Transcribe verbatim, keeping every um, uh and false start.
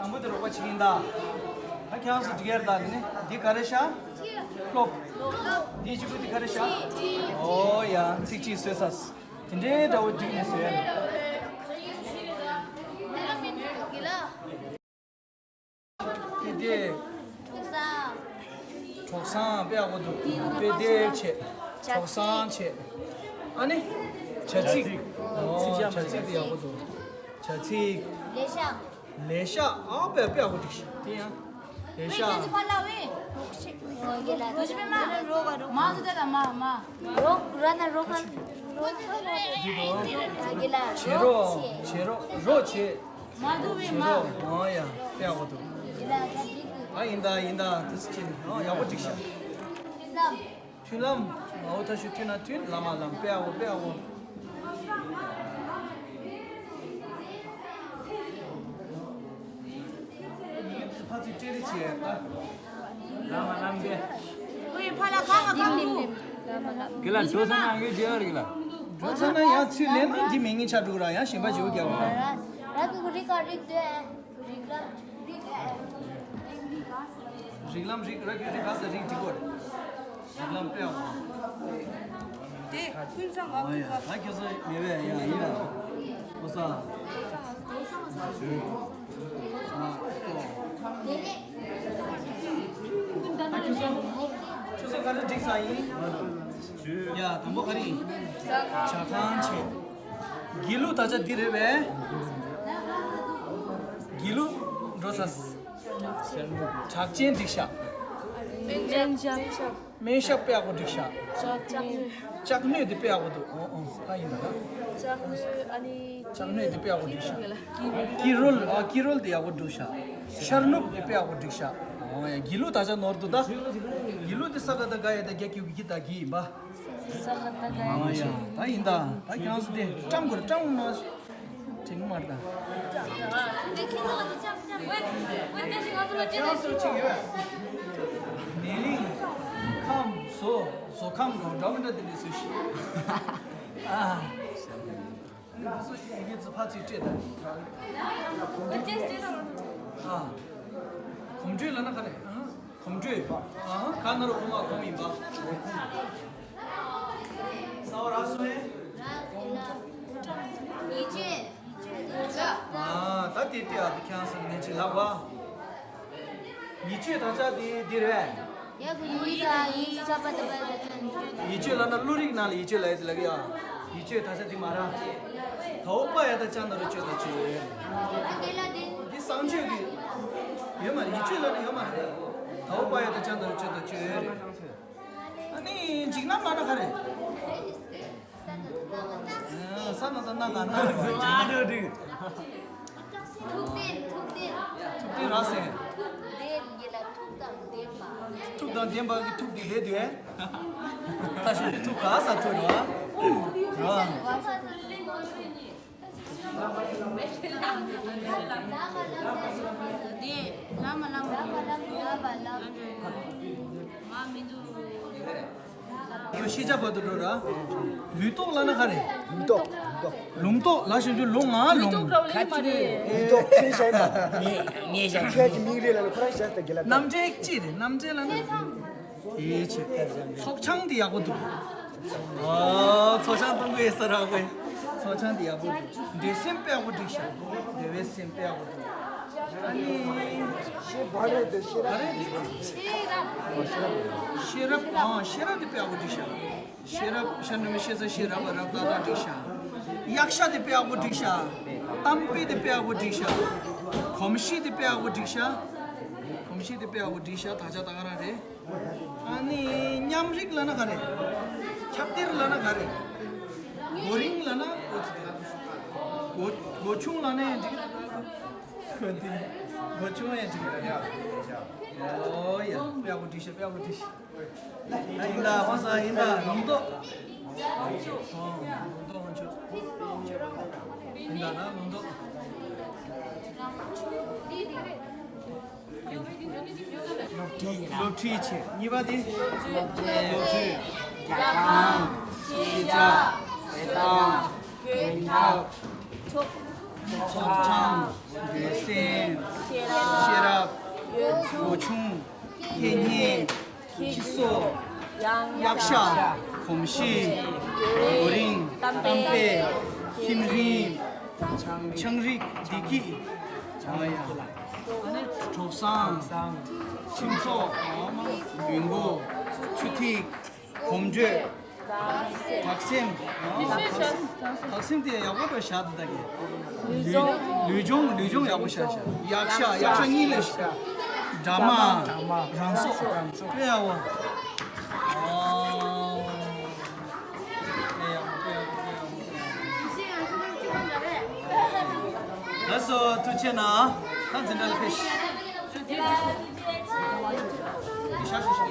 དང་པོ་དེ་རོགས་པ་བྱེད་ཀྱིན་གདའ། ད་ཁྱེད་རང་ཚོ་འགྲིག་ཡར་གདའ། དེ་ནི་འདི་ག་རེ་ཤག་ལྷོབ། འདི་གཅིག་པུ་འདི་ག་རེ་ཤག་ཨོ་ཡ། ཚིག་གཅིག་བཟོས་ས། དེ་འདྲའི་འདྲ་བོ་བསྒྲིགས་ནས་བཟོས་ཡ་རེད། དེ་དེ། གྲོགས་བཟང་དཔེ་ཡག་པོ་འདུག་དཔེ་དེབ་བྱས། གྲོགས་བཟང་བྱས། ཨ་ནི། བྱ་ཚིག་ཨོ། བྱ་ཚིག་དེ་ཡག་པོ་འདུག་བྱ་ཚིག་ལས་ཤག་ལས་ཤག་ཨ་དཔེ་དཔེ་ཡག་པོ་འགྲིག་ཤག་དེ་ཡང་། ལས་ཤག་རོགས་ར་ན་རོགས་ཁ། བྱེད་རོགས། བྱེད་རོགས། རོགས་བྱེད། མ་འདུག་བས་མ། ཨོ་ཡ། དཔེ་ཡག་པོ་འདུག་ཨ་ཡིན་ད་ཡིན་ད། དེ་སུ་ཅི་ནི། ཨོ་ཡག་པོ་འགྲིག་ཤག་མཐུན་ལམ། མ་འོ་ཐ་ཤུ་མཐུན་ན་མཐུན། ལམ་མ་ལམ། དཔེ་ཡག་པོ། དཔེ་ཡག་པོ། ཡིག་ཚུ་ཕ་ཚུ་སྤྲད་རེ་བྱེད་ད། ལམ་མ་ལམ་དེ། ཨོ་ཡ། ཕ་ལ་གང་ལ་གང་འདུག་གི་ལ་འགྲོ་ཚར་ན་ཡང་ཡོད་ཅེས་ཡོད་རེད་གི་ལ། འགྲོ་ཚར་ན་ཡང་ཚུར་ལེན་ན་འདི་མི་ངན་ཆགས་འགྲོ་གི་ར། ཡང་གཞན་པ་ཞིག་རྒྱག་དགོས་ར། ར་གི་གུ་རི་ཀ་རིག་དེ། རིག་ལམ་རིག་ར་གི་རིག་ག་ས་རིག་འགྲིག་གོ་རེད། རིག་ལམ་དཔེ་ཡག་པོ། དེ་ཀུན་བཟང་ཨ་ཡ། ད་ཁྱོད་ཚོ་མེད་པས་ཡ་ཡིན་ལ། ཨོ་ས། ཨ་ཁྱོད་ཚོ་ཁྱོད་ཚོ་ག་རེ་འགྲིག་ས་ཡིན། ཡ་དང་པོ་ག་རེ་ཡིན། ཇ་ཁང་བྱེད། དགེ་ལུགས་དག་ཆ་འདི་རེད་པས། དགེ་ལུགས་འགྲོ་ས། གྲགས་ཅན་འགྲིག་ཤག་སྨན་ཞབས། སྨན་ཞབས་དཔེ་ཡག་པོ་འགྲིག་ཤག་ལྕགས་སྣོད། ལྕགས་སྣོད་འདི་དཔེ་ཡག་པོ་འདུག་ཨོ་ཨོ། ད་ཡིན་ད། ལྕགས་སྣོད། ཨ་ནི། ལྕགས་སྣོད་འདི་དཔེ་ཡག་པོ་འགྲིག་ཤག་ཀི་རོལ། ཨ་ཀི་རོལ་འདི་ཡག་པོ་འགྲིག་ཤག་ཤར་ནུབ་འདི་དཔེ་ཡག་པོ་འགྲིག་ཤག་ཨོ་ཡ། དགེ་ལུགས་དག་ཆ་ནོར་འདུག་ད། དགེ་ལུགས་འདི་ས་ག་ད་ག་ཡ་ད་རྒྱ་ཀྱུ་གི་ད་གི་ཡིན་པ། ས་ག་ད་ག་ཡ། ཨོ་ཡ། ད་ཡིན་ད། ད་ཁྱེད་རང་ཚོ་དེ་བཀྲམ་དགོས་རེད། བཀྲམ་མ། དྲིང་མར་དང་། ཁྱེད་རང་ཚོ་གཅིག་ཡོད། ནེ་ལིང་ཁམས་བཟོ་བཟོ་ཁམས་འགྲོ་འདྲ་མི་འདྲ་དེ་འདྲ་བཟོས་ཤིག་ཨ། འདི་ཚོ་ཡི་གེ་ཚོ་ཕར་ཚུར་སྤྲད་དང་། ཨ། གོམ་བགྲོད་ལབ་ན་ག་རེ། ཨ། གོམ་བགྲོད། ཨ། ག་ན་རོ་གོ་མ་གོམ་ཡིན་པ། ས་བ་ར་སོ་ཨེ། ཡིད་ཆེས། ཨ། ད་དེ་དེ་ཨ་ཁྱང་སང་ནས་ཅི་ལབ་བ། ཡིད་ཆེས་དག་ཆ་དེ་འདི་རེད། ཡ་གི་ཡིད་དང་ཡིད་ཆ་པ་དེ་པ་དེ་ཅན། ཡིད་ཆེས་ལབ་ན་བློ་རིག་ནང་ལ་ཡིད་ཆེས་ལབ་ཡ་དེ་ལབ་ཡ། ཡིད་ཆེས་དག་ཆ་དེ་མ་ར། ད་འོ་པ་ཡ་ད་ཅ་ན་རོ་ཆོས་དང་ཆོས། ཨ་དེ་ལ་དེ། འདི་གསང་ཆོས་ཀྱི། ཡོད་མ་རེད། ཡིད་ཆེས་ལབ་ན་ཡོད་མ་རེད། ད་འོ་པ་ཡ་ད་ཅ་ན་རོ་ཆོས་དང་ཆོས་རེད། ཨ་ནི་འཇིགས་སྣང་ལབ་ན་ག་རེ། ས་ན་ད་ན་ན་ན། ཐུགས་ལྡན། ཐུགས་ལྡན། ཐུགས་ལྡན་ར་སེ། ཐུགས་ལྡན་ཡིན་ལ་ཐུགས་དང་ལྡན་པ། ཐུགས་དང་ལྡན་པ་གི་ཐུགས་འདི་ལས་དུས། ད་ཤི་ཐུགས་ག་ས་ཐུགས་ར། ར། ལ་མ་ལ་མ་ལ་མ་ལ་མ་ལ་མ་མི་འདུག་ཡོ་ཤེས་བྱ་བར་དུ་འགྲོ་ར། ལུས་ཐོག་ལབ་ན་ག་རེ། ལུས་ཐོག་ལུས་ཐོག་ལུང་ཐོག་ལ་ཞབས་ཞུ་ལུང་ང་ལུང་། ལུས་ཐོག་ཁྱོད་ཀྱི་མིང་རེད་ལ་ཁོ་རང་ཞབས་ཏེ་གི་ལ། རྣམ་འགྲེལ་ཅི་རེད། རྣམ་འགྲེལ་ལབ་ན། དེ་ཆེ། ཚོགས་ཆང་དེ་ཡག་པོ་འདུག་ཨོ། ཚོགས་ཆང་གཏོང་གི་ཡོད་ས་ར་གོ། ཚོགས་ཆང་དེ་ཡག་པོ་འདུག་འདོད་སེམས་དཔེ་ཡག་པོ་འགྲིག་ཤག་འདོད་པའི་སེམས་དཔེ་ཡག་པོ་འདུག་ཨ་ནི། ཤེས་རབ། ཤེས་རབ། ཨ། ཤེས་རབ་དེ་དཔེ་ཡག་པོ་འགྲིག་ཤག་ཤེས་རབ། ཤ་ནུ་མི་ཤེས་ས་ཤེས་རབ་རབ་ཏག་ཏག་འགྲིག་ཤག་གཡག་ཤ་དེ་དཔེ་ཡག་པོ་འགྲིག་ཤག་གཏམ་དཔེ་དེ་དཔེ་ཡག་པོ་འགྲིག་ཤག་གོམས་གཤིས་དེ་དཔེ་ཡག་པོ་འགྲིག་ཤག་གོམས་གཤིས་དེ་དཔེ་ཡག་པོ་འགྲིག་ཤག་དག་ཆ་ད་ག་རང་རེད། ཨ་ནི་མཉམ་རིག་ལབ་ན་ག་རེ། ཁྱབ་གདལ་ལབ་ན་ག་རེ། གོ་རིང་ལབ་ན་གོ་ཚིག་གོ་གོ་ཆུང་ལབ་ན་ཡང་འགྲིག་གོ་འདི་གོ་ཆུང་ཡང་འགྲིག་ཨོ་ཡ། དཔེ་ཡག་པོ་འགྲིག་ཤག་དཔེ་ཡག་པོ་འགྲིག་ཤག་ཡིན་ད། ཧོ་ས་ཡིན་ད། ལུང་རྟོགས། ལུང་རྟོགས་ཧོན་ཆོས། ཡིན་ད་ན་ལུང་རྟོགས། སློབ་ཁྲིད་ཡིན་ན། སློབ་ཁྲིད་བྱེད། གཉིས་པ་དེ། སློབ་ཚན། རྒྱ་གར། ཤེས་བྱ། དཔེ་གཏམ། གོན་ཐབས། ཚོགས་ཆང་། འདོད་སེམས། ཆུང་། སྐད་སྙན། ཁྱི་སོ། གཡག་ཤ། གོམས་གཤིས། གོ་རིམ། གཏམ་དཔེ། ཁྱིམ་རིམ། ཆང་རིགས། བདེ་སྐྱིད། ཨ་ཡ། ཨ་ནི་གྲོགས་བཟང་། ཁྱིམ་ཚོགས། ལུས་འགོ། ཆུ་ཐིགས། གོམ་བགྲོད། བྲག་སྲིན། བྲག་སྲིན་དེ་ཡག་པོ་འགྲོ་བཞག་འདུག་ད་གི། ལུས་སྦྱོང་། ལུས་སྦྱོང་ཡག་པོ་བཞག་བཞག་གཡག་ཤ། གཡག་ཤ་གཉིས་ལས་བཞག་སྦྲ་མ། རང་སྲོག་དཔེ་ཡག་པོ། ཨོ། དཔེ་ཡག་པོ། དཔེ་ཡག་པོ། དཔེ་ཡག་པོ། དཔེ་ཡག་པོ། ལགས་སོ། ཐུགས་རྗེ་གནང་། ད་འཛིན་གྲྭ་ལ་ཕེབས་ཤིག་ཤ་ཤ་ཤ།